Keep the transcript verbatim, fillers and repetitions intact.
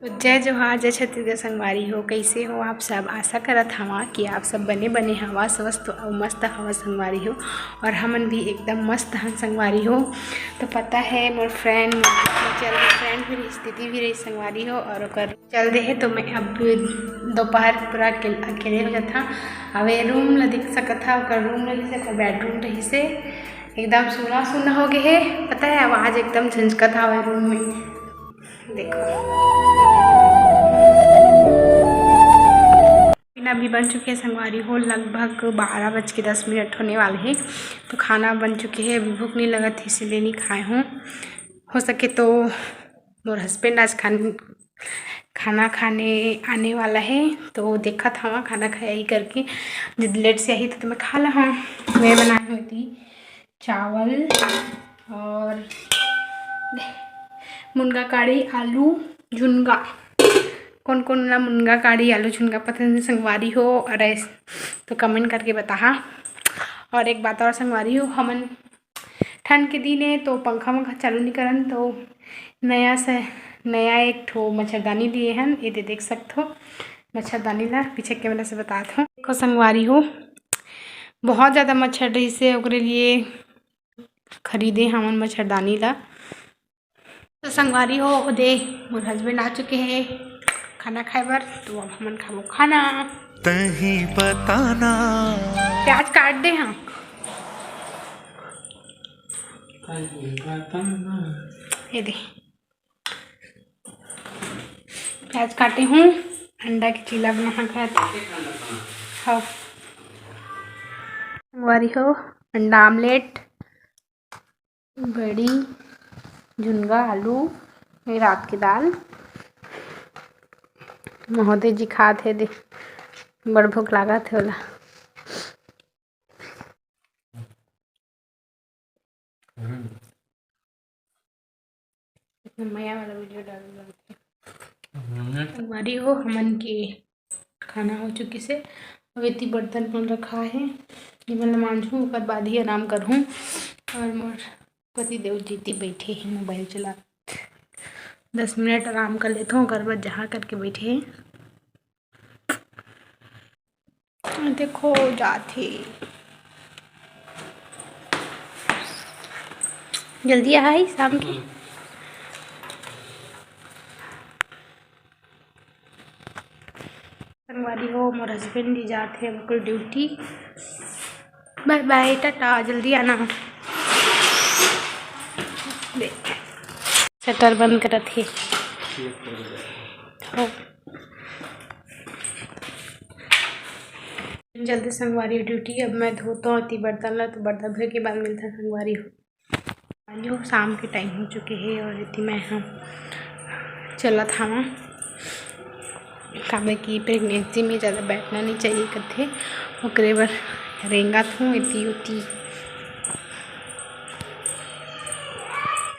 तो जय जोहार, जय छत्तीसगढ़ संगवारी हो। कइसे हो आप सब? आशा करत हवा कि आप सब बने बने हवा, स्वस्थ अउ मस्त हवा संगवारी हो। और हमन भी एकदम मस्त हन संगवारी हो। तो पता है, मोर फ्रेंड, मोर चल फ्रेंड भी रही, स्थिति भी रही संगवारी हो, और ओकर चल दे हे, तो मैं अब दोपहर पूरा अकेल-, अकेले हो जाता। अब ये रूम ला देख सकत हा, ओकर रूम रहिस हे, ओकर बेडरूम रहिस हे, एकदम सूना सूना हो गए हे। पता है, आवाज एकदम झंझकत हवे रूम में। देखो, खाना भी बन चुके हे संगवारी हो, लगभग बारह बज के दस मिनट होने वाले हे। तो खाना बन चुके हे, अभी भूख नहीं लगत हे, इसीलिए नहीं खाए हूँ। हो सके तो मोर हस्बैंड आज खान-, खाना खाने आने वाला हे, तो देखत हवा खाना खाए ही करके। जब लेट से आही तो मैं खा लहा। मैं बनाए हुए थी चावल और मुनगा काड़ी आलू झुनगा। कौन कौन ला मुनगा काड़ी आलू झुनगा पसंद हे संगवारी हो, और ऐस-, तो कमेंट करके बताहा। और एक बात और संगवारी हो, हमन ठंड के दिन हे तो पंखा वंखा चालू नहीं करन, तो नया से नया एक ठो मच्छरदानी लिए हन। ये दे देख सकत हो मच्छरदानी ला, पीछे कैमरा से बतात हो। देखो संगवारी हो, बहुत ज़्यादा मच्छर रहिस हे, ओकरे लिए खरीदे हमन मच्छरदानी ला। तो संगवारी हो, ओ दे मोर हस्बैंड आ चुके हे खाना खाए बर, तो अब हमन खाबो खाना। तही बताना। प्याज काट दे हाँ। ये दे, प्याज काटे हूँ, अंडा के चीला बना खाए। हाँ संगवारी हो, अंडा आमलेट, बड़ी, झुनगा आलू, ये रात के दाल। महोदय जी खात हे दे, बड़ भूख लागत हे ओला। इतना मया वाला वीडियो डालू लगथे। संगवारी हो, हमन के खाना हो चुकिस हे। अब एती बर्तन मन रखा हे, एमन ल मांजहूँ, ओकर बाद ही आराम करहूँ। और मोर पति देव जी ती बैठे हे मोबाइल चलात। दस मिनट आराम कर लेथों, ओकर बाद जहाँ करके बैठे हे। देखो जात हे, जल्दी आही शाम के। संगवारी हो, मोर हस्बैंड जी जात हे अब ओकर ड्यूटी। बाय बाय, टाटा, जल्दी आना। देख, शटर बंद करत हे। हो। जल्दी संगवारी हो ड्यूटी, अब मैं धोता हूँ एती बर्तन ला, तो बर्तन धोए के बाद मिलता संगवारी हो। यो शाम के टाइम हो चुके हे और एती मैं ह चलत हवं, काबर कि प्रेगनेंसी में ज़्यादा बैठना नहीं चाहिए कथे, ओकरे बर रेंगत हूँ एती ओती।